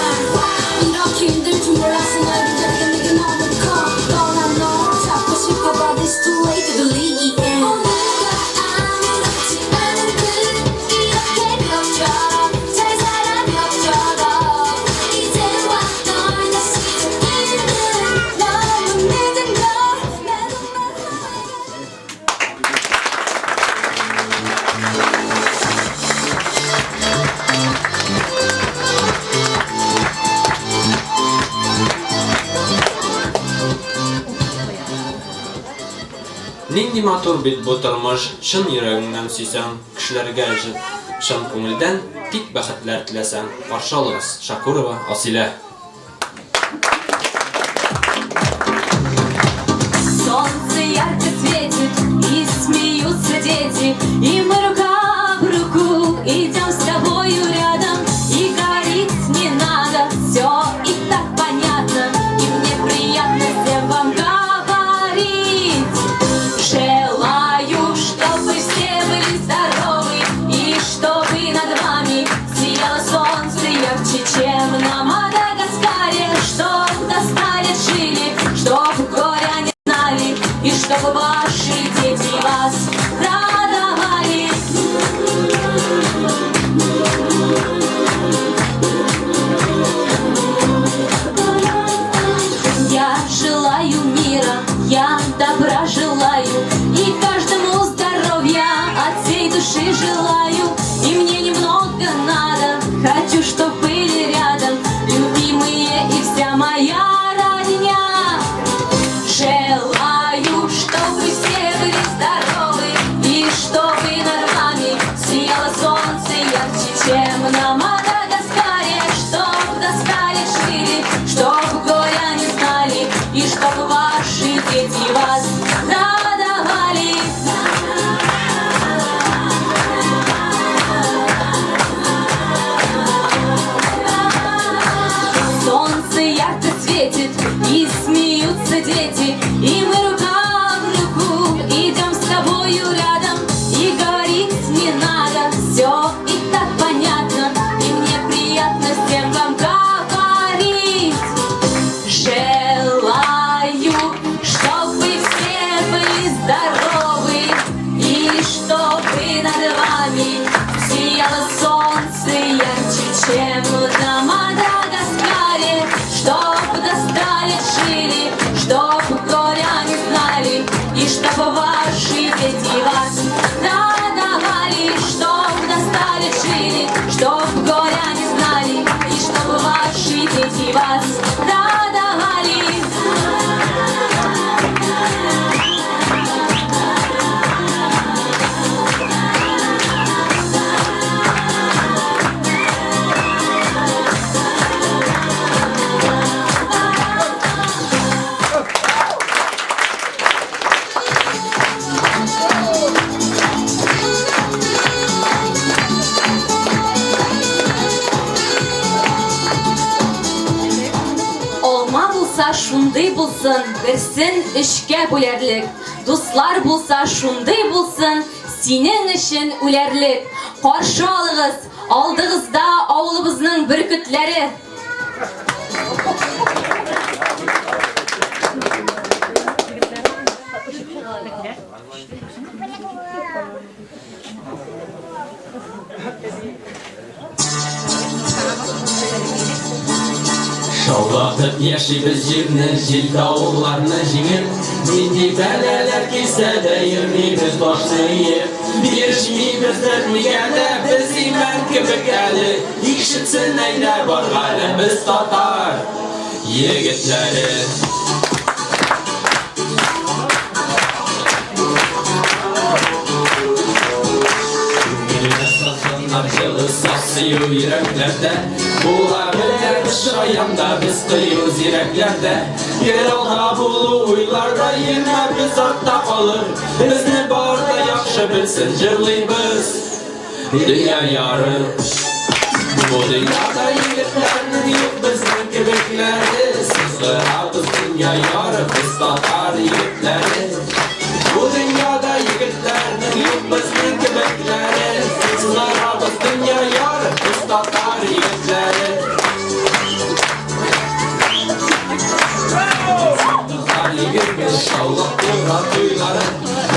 이렇게 힘들 줄 몰랐어 너의 빈자리가 내게 너무 커 떠난 너 잡고 싶어 but it's too late to delete 오늘도 아무렇지 않은 듯 이렇게 그럭저럭 잘 살아 그럭저럭 이제 와 널 다시 찾기에는 너무 늦은 걸 나도 말 후회가 Нинди матур бит бу тормыш, чын йөрәгеңнән сөйсәң, кешеләргә чын күңелдән тик бәхетләр теләсәң. Каршы алыгыз, Шакурова Асилә. Солнце ярко светит, и смеются дети, и мы рука в руку идем с тобою рядом, и говорить не надо, все и так понятно, и мне приятно всем вам говорить. Желаю, чтобы все были здоровы, и чтобы над вами сияло солнце ярче, чем на Мадагаскаре. ваши дети вас радовали. Солнце ярко светит, и смеются дети, и мы рука в руку идем с тобою рядом, и говорить не надо, все и так понятно, и мне приятно всем вам говорить. Желаю, чтобы все были здоровы, и чтобы над вами сияло солнце ярче, чем на Мадагаскаре, чтоб до ста лет жили, чтоб горя не знали, и чтобы ваши дети вас радовали, чтоб до ста лет жили, чтоб горя не знали, и чтобы ваши дети вас радовали. Алма булса шундый булсын, берсен өчкә бүләрлек. Дуслар булса шундый булсын, синең өчен үләрлек. Каршы алыгыз, алдыгызда авылыбызның бөркетләре. Шаулатып яшибез җирне, җил-давылларны җиңеп, Нинди бәлаләр килсә дә йөрмибез башны иеп. Бирешмибез бернигә дә, без имән кебек әле, Ишетсен әйдә бар галәм, без татар егетләре. Күңелгә сазланнар җылы саф сөю йөрәкләрдә. Була беләбез шаян да, без кыю зирәкләрдә. Гел алда булу уйларда, йөрмәбез артта калыр. Безне бар да яхшы белсен, җырлыйбыз дөнья ярып. Бу дөньяда егетләрнең юк безнең кебекләре. Сызгырабыз дөнья ярып, без татар егетләре. Бу дөньяда егетләрнең юк безнең кебекләре. Сызгырабыз дөнья ярып, без татар егетләре. Татар егет шаулап тора туйлары.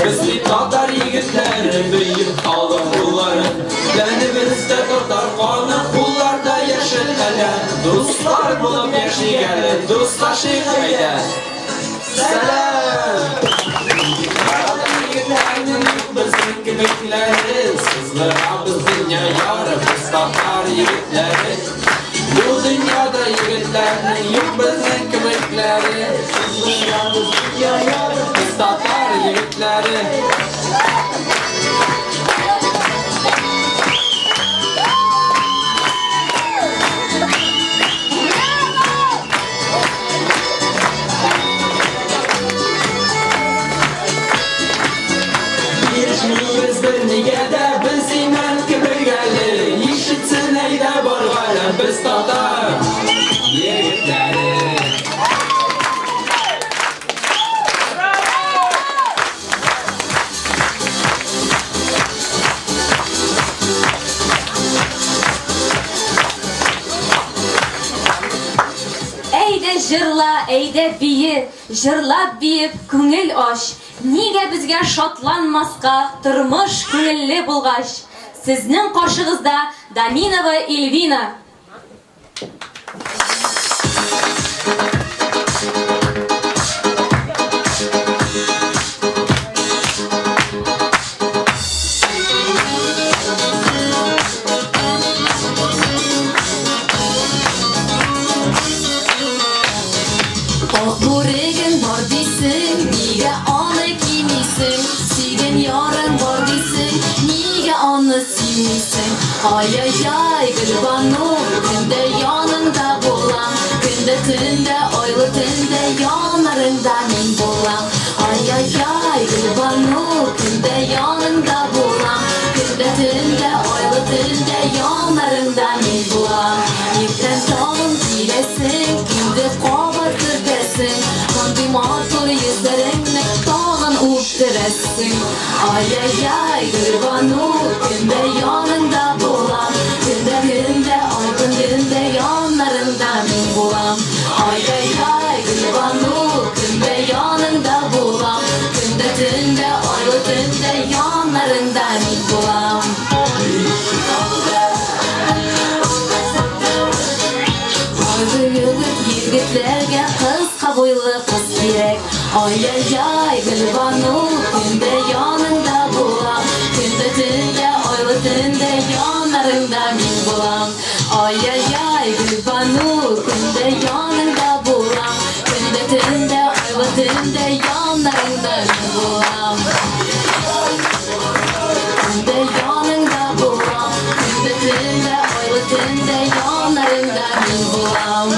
Без бит татар егетләре, бөек халык уллары. Тәнебездә татар каны, кулларда яшел әләм. Дуслар булып яшик әле, дуслашыйк әйдә. Сәлам! Татар егетләренең юк безнең кебекләре. Сызгырабыз дөнья ярып, без татар егетләре. Бу дөньяда егетләрнең юк безнең кебекләре. Сызгырабыз дөнья ярып, без татар егетләре. Бирешмибез бернигә дә, без имән кебек әле. Ишетсен әйдә бар галәм, без татар егетләре. Әйдә җырла, әйдә бие, җырлап биеп күңел ач. Нигә безгә шатланмаска, тормыш күңелле булгач. Сезнең каршыгызда Даминова Ильвина. Ак бүрегең бар дисең, нигә аны кимисең? Сөйгән ярың бар дисең, нигә аны сөймисең? Ай-яй-яй, Гөлбану, көндә яныңда булам, көндә төндә, айлы төндә янар яннарыңда мин булам. Ай-яй-яй, Гөлбану, көндә яныңда булам. Көндә төндә, айлы төндә яннарыңда мин булам. Иртән тагын киләсең, инде кабат көтәсең. Мондый матур йөзләреңне тагын үптерәсең. Ай-яй-яй, Гөлбану, көндә яныңда булам. Көндә көндә, айлы төндә яннарыңда мин булам. Ай-яй-яй, Гөлбану, көндә яныңда булам. Көндә төндә, айлы төндә яннарыңда мин булам. Егетләргә кыска буйлы кыз кирәк. Ай-яй-яй, Гөлбану, көндә яныңда булам. Көндә төндә, айлы төндә яннарыңда мин булам. Ай-яй-яй, Гөлбану, көндә яныңда булам. Көндә төндә, айлы төндә яннарыңда мин булам. Көндә яныңда булам. Көндә төндә, айлы төндә яннарыңда мин булам.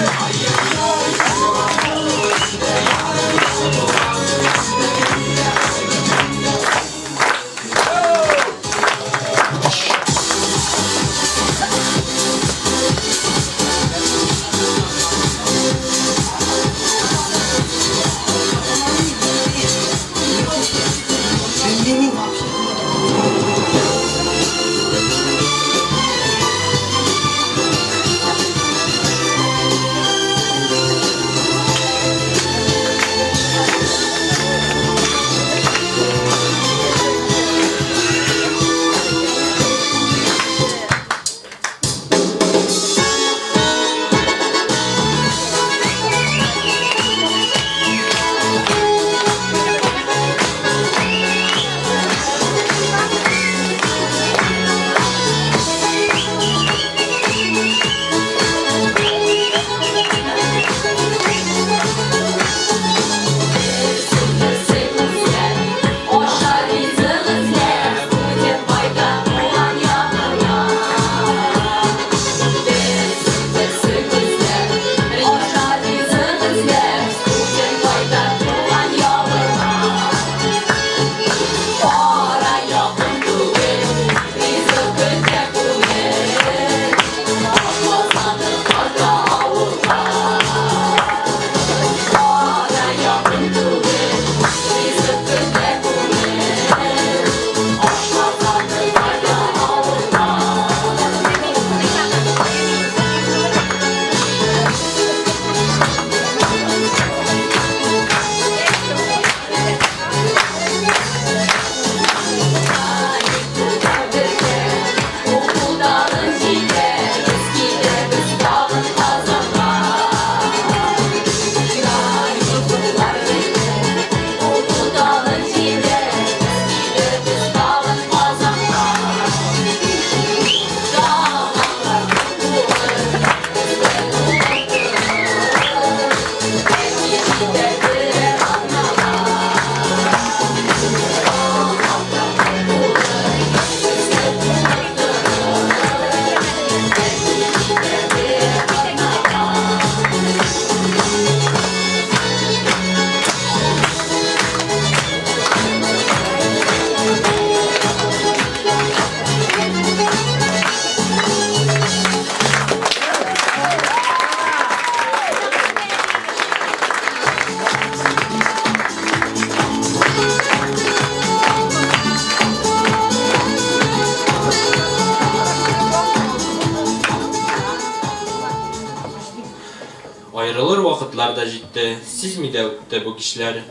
Аерылыр вакытлар да җитте, сизми дә үтте бу кичләр.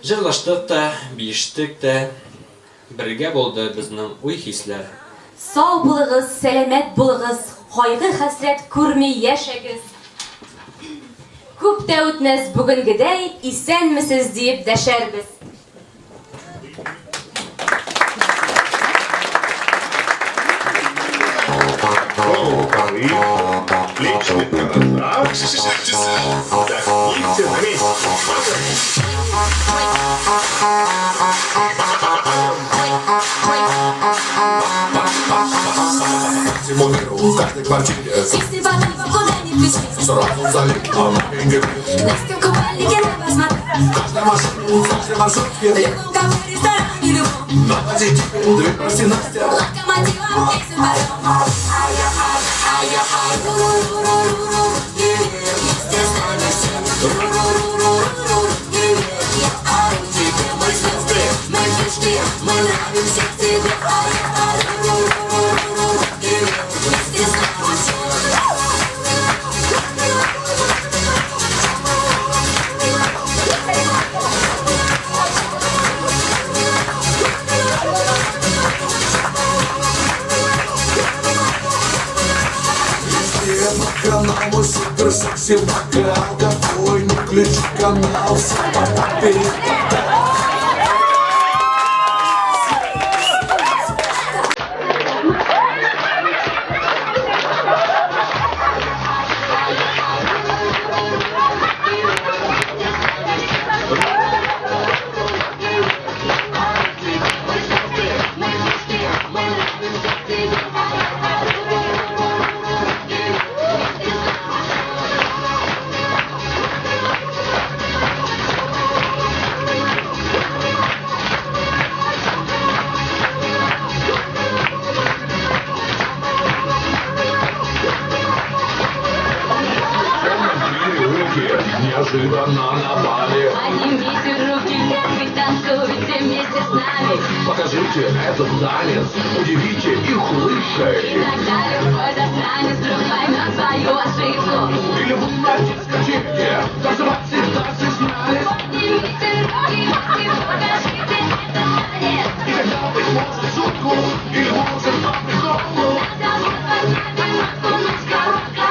Җырлаштык та, биештек тә, бергә булды безнең уй-хисләр. Сау булыгыз, сәламәт булыгыз, кайгы-хәсрәт күрми яшәгез. Күп тә үтмәс, бүгенгедәй, исәнмесез диеп дәшәрбез. В каждой квартире Если банан, куда не пиши. Сразу залит, а маленький Настя в купальнике на Каждой машине, в каждой маршрутке. В любом кафе, ресторане, любом. На позитиве, ты прости, Настя. Локомотивом песен поем. А я, а я, ру-ру-ру-ру-ру, вместе с нами все. Ру-ру-ру-ру-ру, я ору тебе, мы звезды, мы фишки, мы нравимся тебе. А я, ру-ру-ру-ру, вместе с нами все. Везде по каналу супер секси вокал. Какой не включи канал, все потом перепадал. Неожиданно напали. Поднимите руки вверх и танцуйте вместе с нами. Покажите этот танец, удивите их улыбкой. И тогда любой засранец вдруг поймет свою ошибку. Или вы на дискотеке танцевать всегда стеснялись. Поднимите руки вверх и покажите этот танец. И тогда, быть может, шутку, или может, по приколу. Надо будет поднять матку, наш коробка.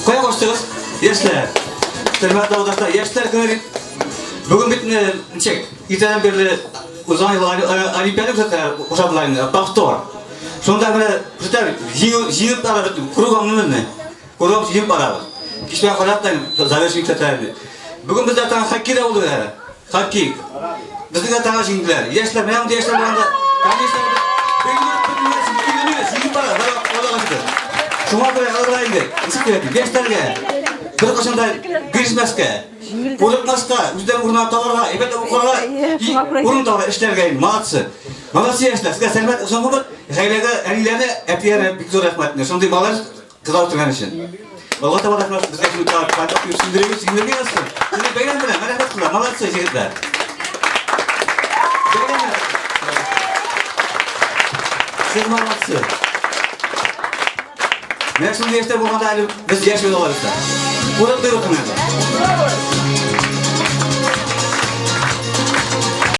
Кая каштыгыз, яшьләр? Хөрмәтле авылдашлар, яшьләр көне дип бүген бит менә ничек, иртәдән бирле узган ел олимпиада күрсәтәләр, кушадылар инде, повтор. Шунда менә күрсәтәләр, җиңү, җиңеп барабыз, кругом менә. Кругом җиңеп барабыз. Кич белән карап та завершение күрсәтәләр инде. Бүген бездә тагын хоккей да булды әле. Хоккей. Безнең дә тагын җиңделәр. Яшьләр, менә мондый яшьләр булганда, конечно, җиңеп бара, Аллага шөкер. Шуңа күрә аларга инде, ничек дип әйтим, яшьләргә беркайчан да бирешмәскә, курыкмаска, үзләрен урынына табарга, әйбәт укырга, урын табарга, эшләргә инде, молодцы. Молодцы яшьләр, сезгә сәламәт озын гомер, гаиләгә, әниләренә, әтиләренә бик зур рәхмәт. Шундый балалар кызлар үстергән өчен. Алга таба рәхмәт, безгә шуны кайтып сөендерегез, сөендерергә язсын. Сезне бәйрәм белән, рәхмәт кызлар, молодцы егетләр. Бәйрәм белән. Сез молодцы. Менә шундый яшьтә булганда әле без яшь булабыз да. Курыкмый рухың әле.